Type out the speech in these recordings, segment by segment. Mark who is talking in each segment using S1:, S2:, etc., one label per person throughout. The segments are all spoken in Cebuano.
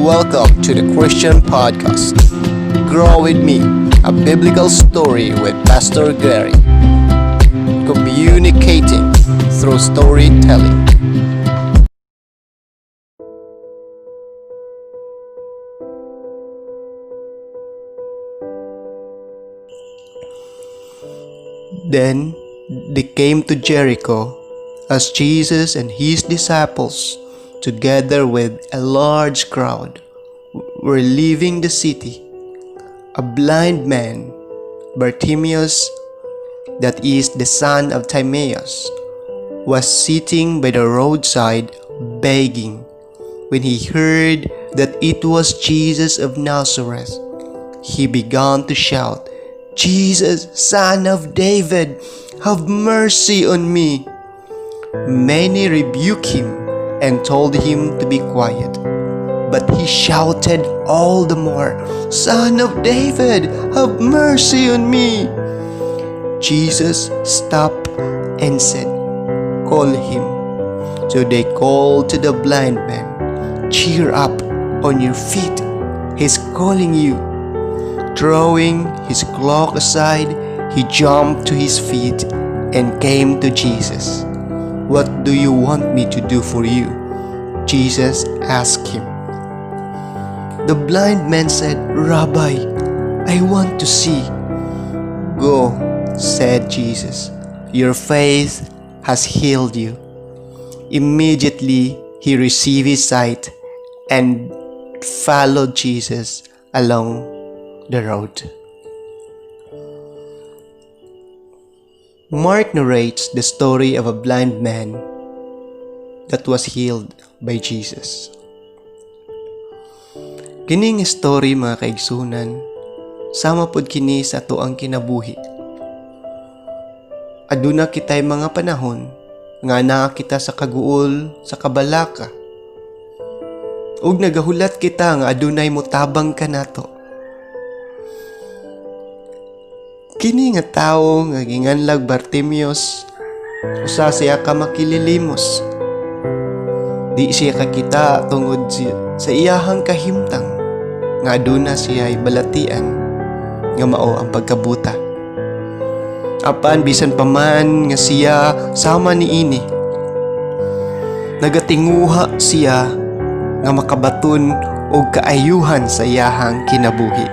S1: Welcome to the Christian Podcast. Grow with me, a biblical story with Pastor Gary. Communicating through storytelling. Then they came to Jericho as Jesus and his disciples, together with a large crowd, were leaving the city. A blind man, Bartimaeus, that is the son of Timaeus, was sitting by the roadside begging. When he heard that it was Jesus of Nazareth, he began to shout, "Jesus, Son of David, have mercy on me." Many rebuked him and told him to be quiet. But he shouted all the more, "Son of David, have mercy on me." Jesus stopped and said, "Call him." So they called to the blind man, "Cheer up, on your feet. He's calling you." Throwing his cloak aside, he jumped to his feet and came to Jesus. "What do you want me to do for you?" Jesus asked him. The blind man said, "Rabbi, I want to see." "Go," said Jesus. "Your faith has healed you." Immediately he received his sight and followed Jesus along the road. Mark narrates the story of a blind man that was healed by Jesus. Kining story, mga kaigsunan, sama pod kini sa atoang kinabuhi. Aduna kitay mga panahon nga naa kita sa kaguol, sa kabalaka. Ug nagahulat kita nga adunay motabang kanato. Kini nga tawo nga ginganlag Bartimius, usa siya ka makililimos. Di siya kakita tungod sa iyahang kahimtang nga aduna siya balatian nga mao ang pagkabuta. Apan bisan pa man nga siya sama niini, nagatinguha siya nga makabaton og kaayuhan sa iyahang kinabuhi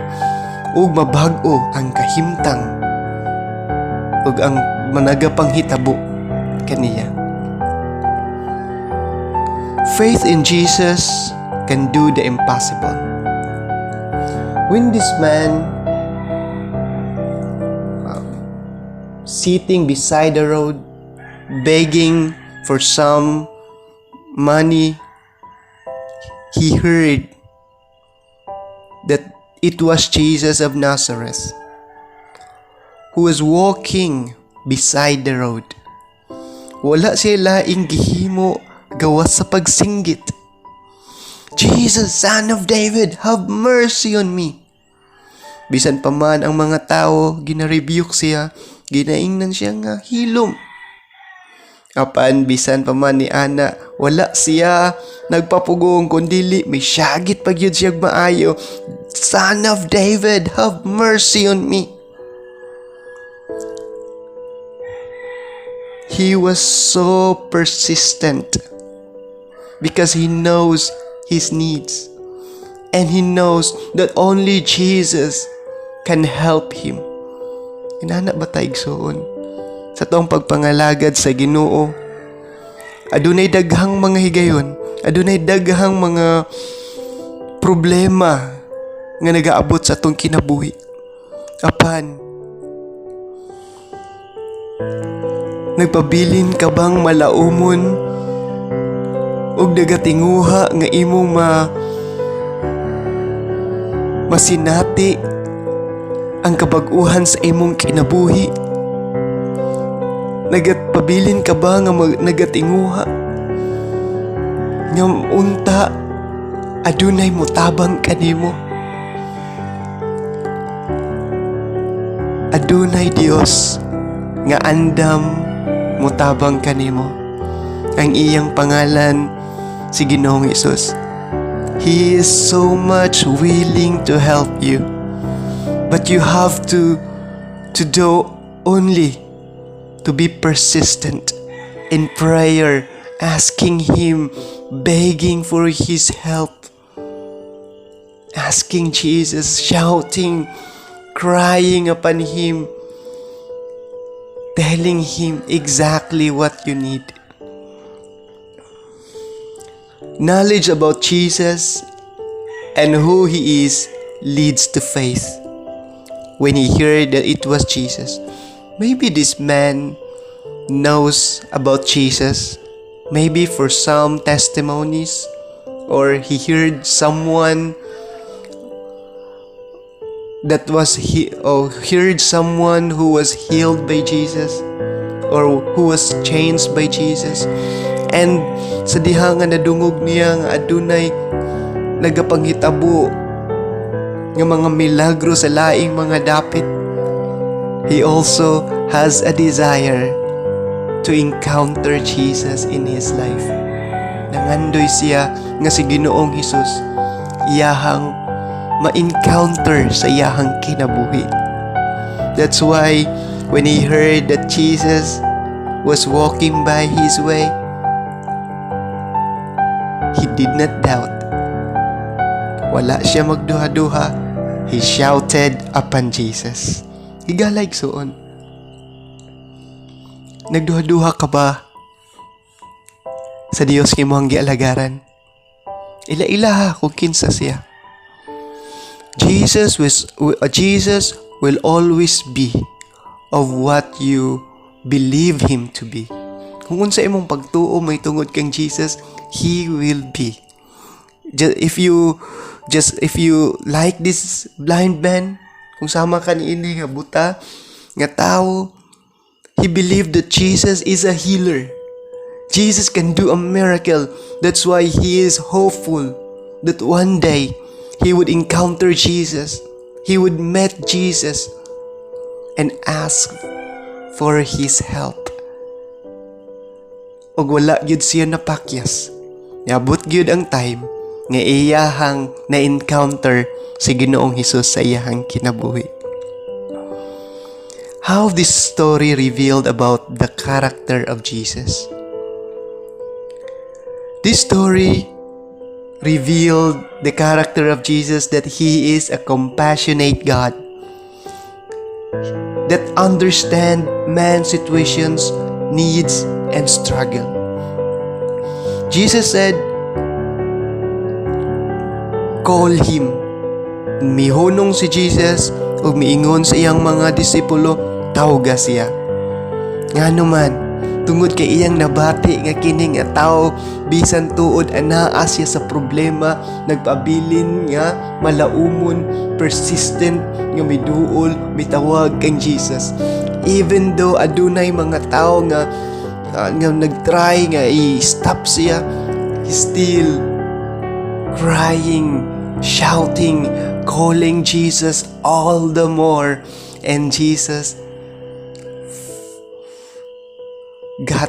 S1: ug mabag-o ang kahimtang ug ang managapanghitabo kaniya. Faith in Jesus can do the impossible. When this man sitting beside the road, begging for some money, he heard that it was Jesus of Nazareth who was walking beside the road. Wala siya laing gihimo gawas sa pagsinggit, "Jesus, Son of David, have mercy on me." Bisan pa man ang mga tao gina-rebuke siya, ginaingnan siya nga hilom. Apan bisan pa man ni ana, wala siya nagpapugong kundili misyagit pa gyud siya maayo, "Son of David, have mercy on me." He was so persistent because he knows his needs and he knows that only Jesus can help him. Inana ba ta, igsoon? Sa atong pagpangalagad sa Ginoo, adunay daghang mga higayon, adunay daghang mga problema nga nagaabot sa atong kinabuhi. Apan, nagpabilin ka bang malaumon ug nagatinguha nga imong masinati ang kabag-uhan sa imong kinabuhi? Nagatpabilin ka ba nga nagatinguha nga unta adunay motabang kanimo? Adunay Dios nga andam motabang kanimo. Ang iyang pangalan si Ginoong Hesus. He is so much willing to help you. But you have to do only to be persistent in prayer, asking Him, begging for His help, asking Jesus, shouting, crying upon Him, telling Him exactly what you need. Knowledge about Jesus and who He is leads to faith. When he heard that it was Jesus, maybe this man knows about Jesus, maybe for some testimonies, or he heard someone that was he or heard someone who was healed by Jesus or who was changed by Jesus, and sa diha nga nadungog niya nga adunay nagapanghitabo nga mga milagro sa laing mga dapit, he also has a desire to encounter Jesus in his life. Nangandoy siya nga si Ginoong Hesus iyahang ma-encounter sa iyahang kinabuhi. That's why when he heard that Jesus was walking by his way, he did not doubt. Wala siya magduha-duha. He shouted upon Jesus. Higala, igsuon. Nagduha-duha ka ba sa Dios nga imong gialagaran? Ila-ilaha kung kinsa siya. Jesus will always be of what you believe him to be. Kung unsa imong pagtuo may tungod kang Jesus, he will be. Just if you just if you like this blind man, kung sama ka niini nga buta nga tao, he believed that Jesus is a healer. Jesus can do a miracle. That's why he is hopeful that one day he would encounter Jesus. He would meet Jesus and ask for his help. Ug wala gyud siya napakyas. Niabot gyud ang time nga iyahang na-encounter si Ginoong Hesus sa iyahang kinabuhi. How this story revealed about the character of Jesus? This story revealed the character of Jesus, that he is a compassionate God that understand man's situations, needs, and struggle. Jesus said, "Call him." Mihunong si Jesus ug miingon sa iyang mga disipulo, "Tawga siya." Ngano man, tungod kay iyang nabati nga kini nga tao bisan tuod anaa siya sa problema, nagpabilin nga malaumon, persistent nga miduol, mitawag kang Jesus. Even though adunay mga tao nga nagtry nga i-stop siya, he still crying, shouting, calling Jesus all the more. And Jesus got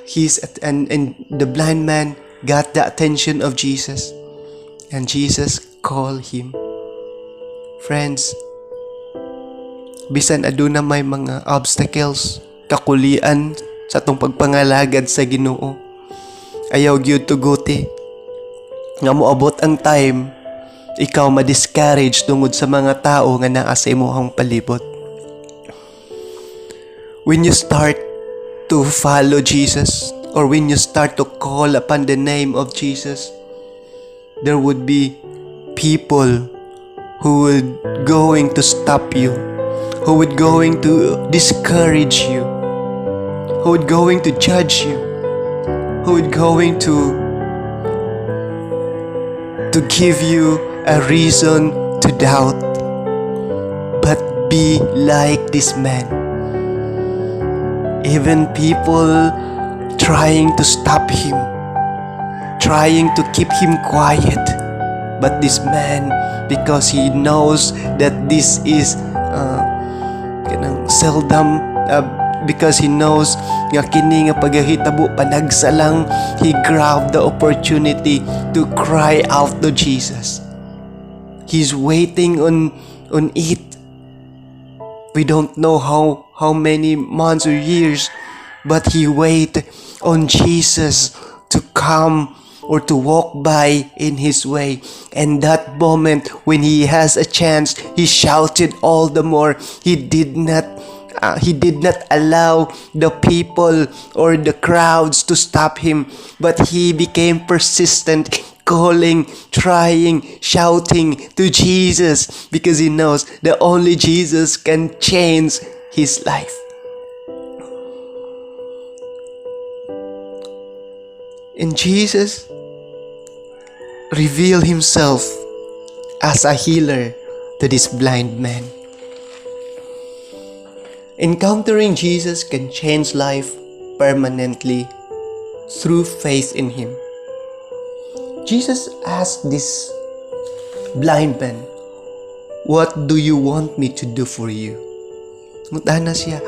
S1: his and the blind man got the attention of Jesus, and Jesus called him. Friends, bisan aduna may mga obstacles, kakulian sa atong pagpangalagad sa Ginoo, ayaw gyud tuguti nga moabot ang time ikaw ma-discourage tungod sa mga tao nga naa sa imong palibot. When you start to follow Jesus or when you start to call upon the name of Jesus, there would be people who would going to stop you, who would going to discourage you, who would going to judge you, who would going to give you a reason to doubt. But be like this man. Even people trying to stop him, trying to keep him quiet. But this man, because he knows that this is kanang seldom, Because he knows nga kini nga pagahitabo panagsa lang, he grabbed the opportunity to cry out to Jesus. He's waiting on it. We don't know how many months or years, but he wait on Jesus to come or to walk by in his way. And that moment when he has a chance, he shouted all the more. He did not allow the people or the crowds to stop him, but he became persistent, calling, trying, shouting to Jesus because he knows that only Jesus can change his life. And Jesus revealed himself as a healer to this blind man. Encountering Jesus can change life permanently through faith in him. Jesus asked this blind man, "What do you want me to do for you?" Ngutana siya,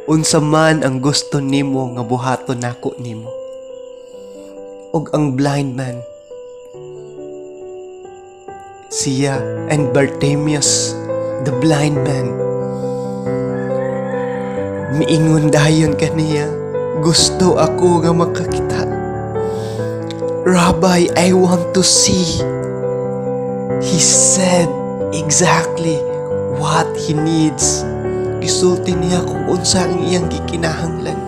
S1: "Unsa man ang gusto nimo nga buhaton nako nimo?" Ug ang blind man, siya and Bartimaeus, the blind man, miingon dayon kaniya, "Gusto ako nga makakita. Rabbi, I want to see." He said exactly what he needs. Gisulti niya kung unsa ang iyang gikinahanglan.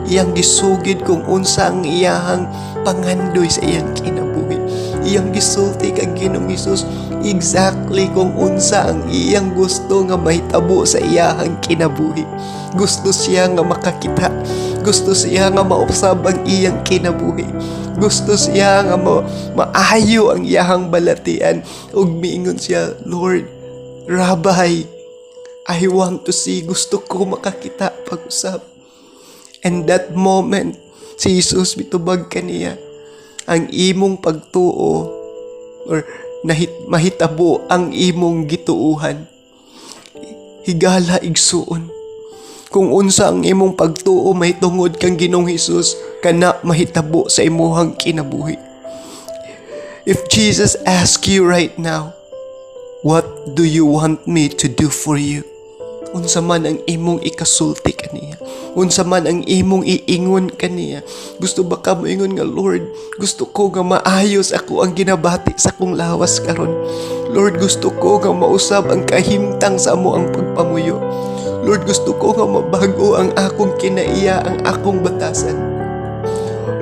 S1: Iyang gisugid kung unsa ang iyang pangandoy sa iyang kinabuhi. Iyang gisulti kang Ginoong Hesus exactly kung unsa ang iyang gusto nga mahitabo sa iyang kinabuhi. Gusto siya nga makakita. Gusto siya nga mausab ang iyang kinabuhi. Gusto siya nga maayo ang iyang balatian. Ug miingon siya, "Lord, Rabbi, I want to see." Gusto ko makakita pag-usab. And that moment, si Jesus mitubag kaniya, "Ang imong pagtuo or mahitabo ang imong gituuhan." Higala, igsuon. Kung unsa ang imong pagtuo mahitungod kang Ginoong Hesus, kana mahitabo sa imuhang kinabuhi. If Jesus ask you right now, "What do you want me to do for you?" Unsa man ang imong ikasulti kaniya? Unsa man ang imong iingon kaniya? Gusto ba ka moingon nga, "Lord, gusto ko nga maayos ako ang ginabati sa akong lawas karon. Lord, gusto ko nga mausab ang kahimtang sa amo ang pagpamuyo. Lord, gusto ko nga mabago ang akong kinaiya, ang akong batasan.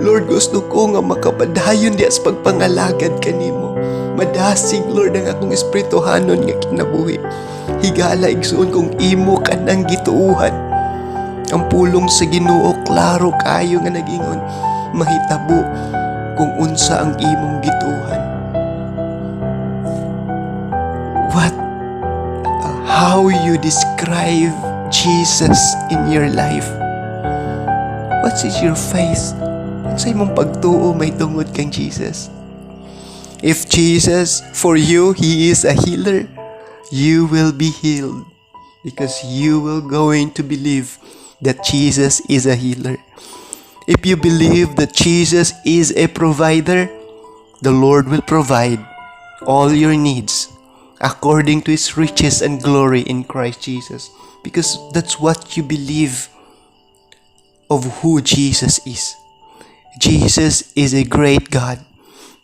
S1: Lord, gusto ko nga makapadayon diya sa pagpangalagad kanimo. Madasig, Lord, ang akong espirituhanon nga kinabuhi." Higala, igsuon, kung imo kanang gituuhan. Ang pulong sa Ginoo klaro kayo nga nagingon, mahitabo kung unsa ang imong gituuhan. What how you describe Jesus in your life? What is your faith? Sa imong pagtuo mahitungod kang Jesus? If Jesus, for you, He is a healer, you will be healed because you will going to believe that Jesus is a healer. If you believe that Jesus is a provider, the Lord will provide all your needs according to His riches and glory in Christ Jesus. Because that's what you believe of who Jesus is. Jesus is a great God.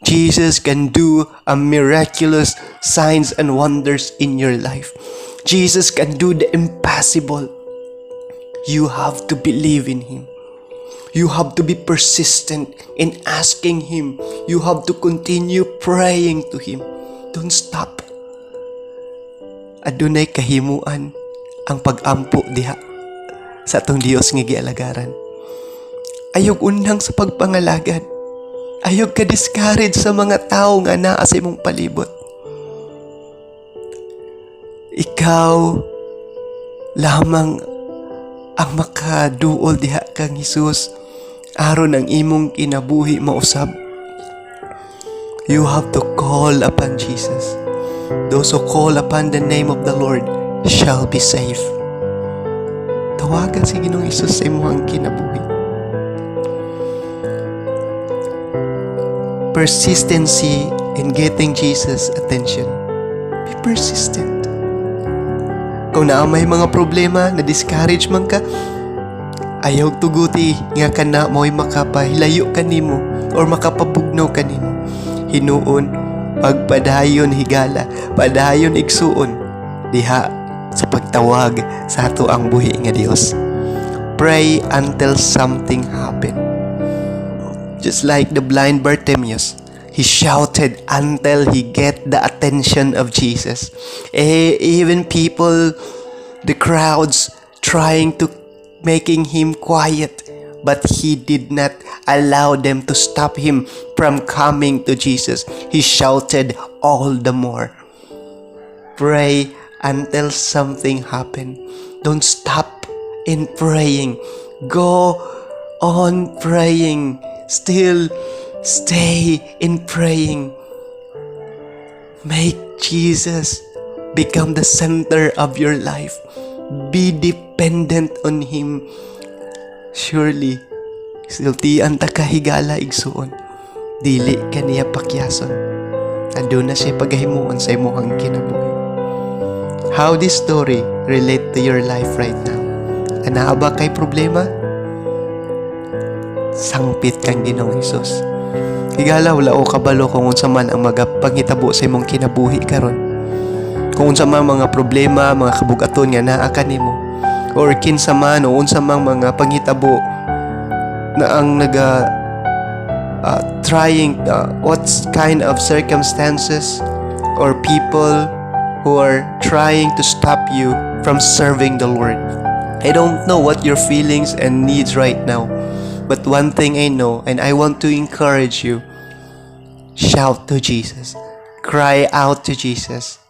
S1: Jesus can do a miraculous signs and wonders in your life. Jesus can do the impossible. You have to believe in Him. You have to be persistent in asking Him. You have to continue praying to Him. Don't stop. Adunay kahimuan ang pag-ampo diha sa atong Dios nga gialagaran. Ayog unang sa pagpangalagad. Ayog ka discourage sa mga tao nga naa sa imong palibot. Ikaw lamang ang makaduol diha kang Hesus aron ang imong kinabuhi mausab. You have to call upon Jesus. Those who call upon the name of the Lord shall be saved. Don't Tawaga si Ginoong Hesus sa imong kinabuhi. Persistency in getting Jesus' attention. Be persistent. Kung naa may mga problema, na-discourage man ka, ayaw tuguti nga kana mo'y makapahilayo kanimo or makapabugnaw kanimo. Hinuon, pagpadayon, higala, padayon, igsuon, diha sa pagtawag sa atoang buhi nga Dios. Pray until something happen. Just like the blind Bartimaeus, he shouted until he get the attention of Jesus. Even people, the crowds, trying to making him quiet, but he did not allow them to stop him from coming to Jesus. He shouted all the more. Pray until something happen. Don't stop in praying. Go on praying. Still stay in praying. Make Jesus become the center of your life. Be dependent on Him. Surely, sultian ta ka, higala, igsuon. Dili ka niya pakyason. Aduna siya pagahimuon sa imong kinabuhi. How this story relate to your life right now? Anaa ba kay problema? Sangpit kang Ginoong Hesus. Higala, wala ko kabalo kung unsa man ang magapanghitabo sa imong kinabuhi karon. Kung unsa man mga problema, mga kabugaton nga naa kanimo or kinsa man o unsa mang mga panghitabo na ang naga trying, what kind of circumstances or people who are trying to stop you from serving the Lord. I don't know what your feelings and needs right now, but one thing I know, and I want to encourage you: shout to Jesus, cry out to Jesus.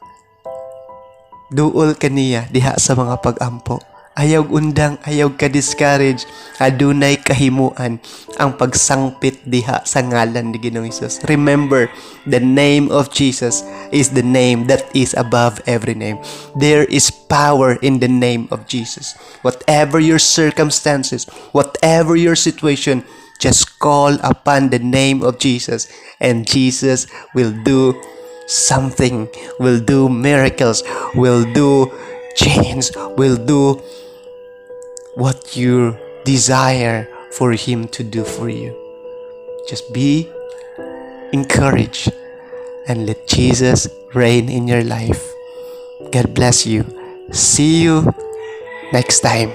S1: Duol kaniya diha sa mga pag-ampo. Ayaw undang, ayaw ka discourage. Adunay kahimuan ang pagsangpit diha sa ngalan ni Ginoong Hesus. Remember, the name of Jesus is the name that is above every name. There is power in the name of Jesus. Whatever your circumstances, whatever your situation, just call upon the name of Jesus and Jesus will do something, will do miracles, will do change, will do what you desire for Him to do for you. Just be encouraged and let Jesus reign in your life. God bless you. See you next time.